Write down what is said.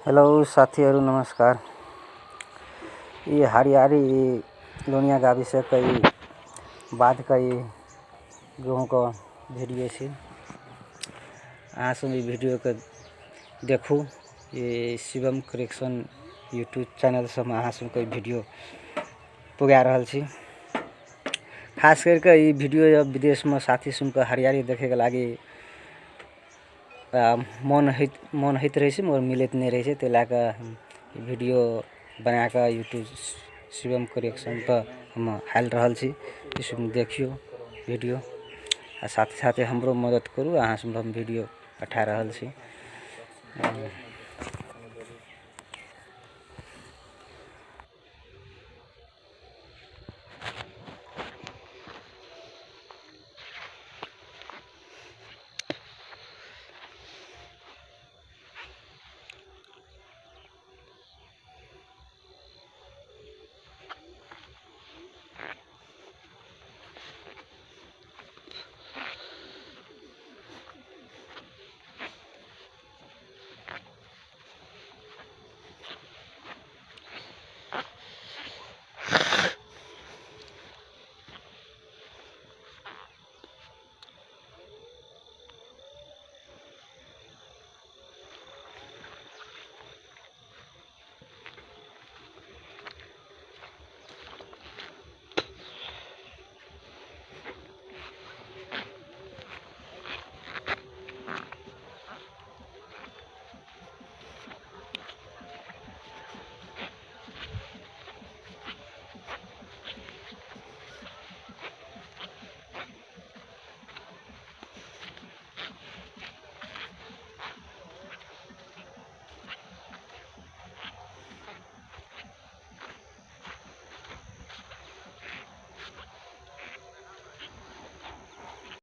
Hello साथीहरू नमस्कार। ये हरियाली लोनिया गावी से कई बाध का ई गेहूं का वीडियो छी। अहाँ सब ई वीडियो के देखू। ये शिवम क्रिएशन यूट्यूब चैनल से हम अहाँ सबके वीडियो पुगा रहल छी। खास करके ई वीडियो जब विदेश में साथी सुन के हरियाली देखे के लागी मन होइत रहे छै मगर मिलैत नहीं रहे छै, ते लए के वीडियो बना के यूट्यूब शिवम क्रिएशन पर हम हाल रहल छी। इसमें देखियो वीडियो आ साथ साथे हमरो मदद करू। अहाँ सब हम वीडियो पठा रहल छी।